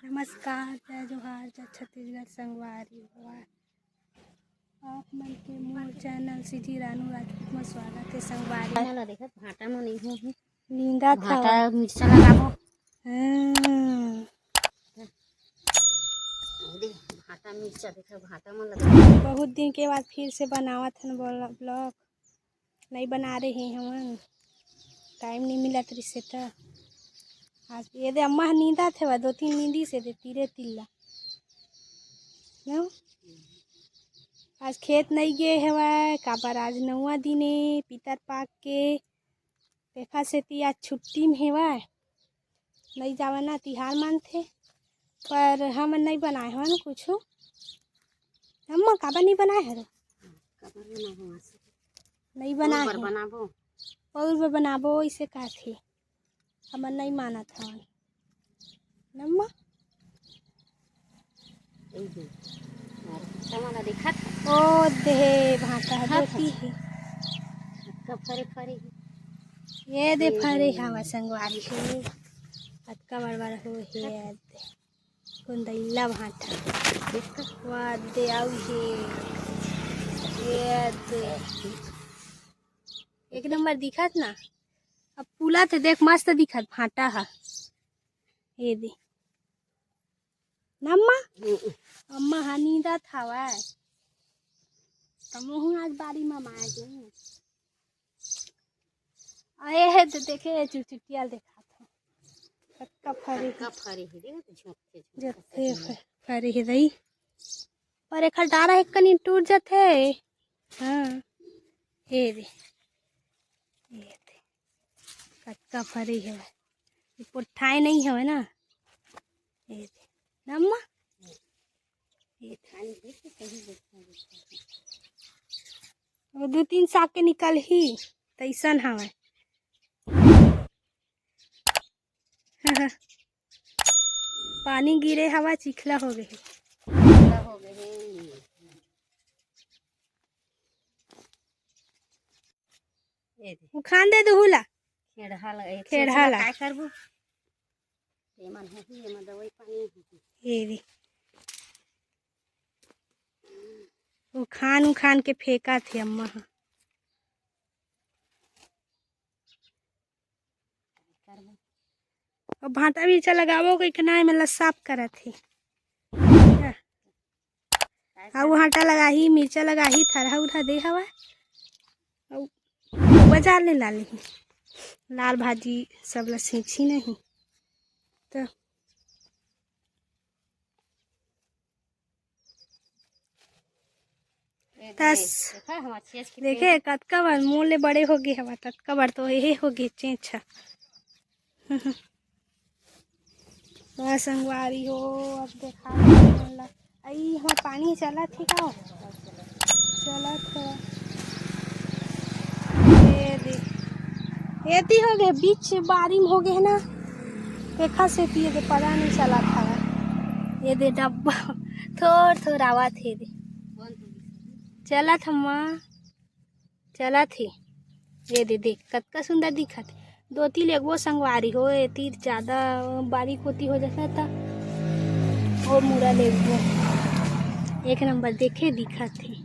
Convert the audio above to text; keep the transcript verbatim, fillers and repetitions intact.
नमस्कार, जय जोहार, जय छत्तीसगढ़ संगवारी हो। आप मन के मोर चैनल सीजी रानू राजपूत में स्वागत है संगवारी। मोला देखत भाटा में नहीं हो ही। नींदा था। भाटा मिर्चा लगाबो। हाँ। दे, भाटा मिर्चा देखा, भाटा में लगा। बहुत दिन के बाद फिर से बनावत हन ब्लॉग। नहीं बना रहे हैं हमन, टाइम नहीं मिलत रिसे त। आज ये दे अम्मा ह नींदत हेवय, दो तीन नींदी से दे तीरे तिल्ला। न? आज खेत नहीं गे हेवय, काबर आज नौवा दिन ए, पितर पाक के, तेखर सेती आज छुट्टी में हेवय। नहीं जावय ना, तिहार मानथे, पर हमन नहीं बनाए हवन कुछु। अम्मा, काबर नहीं बनाए हरे? काबर बनाए हो आज? नहीं बनाए पौर बर हे। बनाबो। पौर बर बनाबो, इसे कहथे। हमन नहीं मानत हवन। नम्मा? ए दे। अरे, तमला देखत हे? ओ दे, भाटा हे, देखत हे। दोती हे। अतका फरे फरे हे। ये दे ए फरे दे। हवा संगवारी हे। अतका बड़ बड़ हो हे, ये दे। कुंदैला भाटा। देख तो। वाह दे, आऊ हे। ये दे। एक नंबर दिखत ना। अब पुला तो देख, मस्त दिखत भाटा हा। ये दे। नम्मा? हम्म। अम्मा हा नींदत हवय। त मोहू आज बारी म माय गे। अरे हे तो देखे, चुचुटिया ल देखात हो। कतका फरे हे। कतका फरे हे, देख, झोंकते, झोंकते जत्ते फरे। फ-, फरे हे दई। पर एखर डारा एक कनी टूट जथे। हाँ। हे दे। ये दे। कतका फरे हवय। ये पोठाए नहीं हवय ना। ये दे। नम्मा? ये दे। वो दू तीन साग के निकलही, तइसन हवय। पानी गिरे हवय, चिखला हो गे हे। चिखला हो गे हे। ये दे। उखान दे दुहू ला। खेड़हा ला, एक खेड़हा ला। काय करबो? एमन होही, एमन दवाई पानी होही। ये दे। उखान उखान के फेंकत हे अम्मा ह। अब भांटा मिर्चा लगाबो कहिके ना, एमन ला साफ करत हे। अउ भांटा लगाही, मिर्चा लगाही, थरहा उरहा दे हवय। अउ बजार ले ला लेही। लाल भाजी सब ला सींची नहीं। त ये दे, तस। देखा, हमर छेज के देखे, पेड़। कतका बार मोर ले बड़े हो गे हवा, ततका बार तो एहे हो गे चेंच ह। वाह संगवारी हो, अब देखा तुमन ला। अई, हमर पानी चलत हे का? चलत हे। ये दे। एती हो गे, बीच बारी में हो गे हे ना। देखा से पिए के पता नहीं चलत हवय। ये दे डब्बा थोर थोर आवत हे दे। चलत हम्मा, चलत हे। ये दे देख, कतका सुंदर दिखत हे। दोती लेगबो संगवारी हो, एती ज्यादा बारीक होती हो जाता त ओ मुड़ा लेगबो। एक नंबर देखे दिखत हे।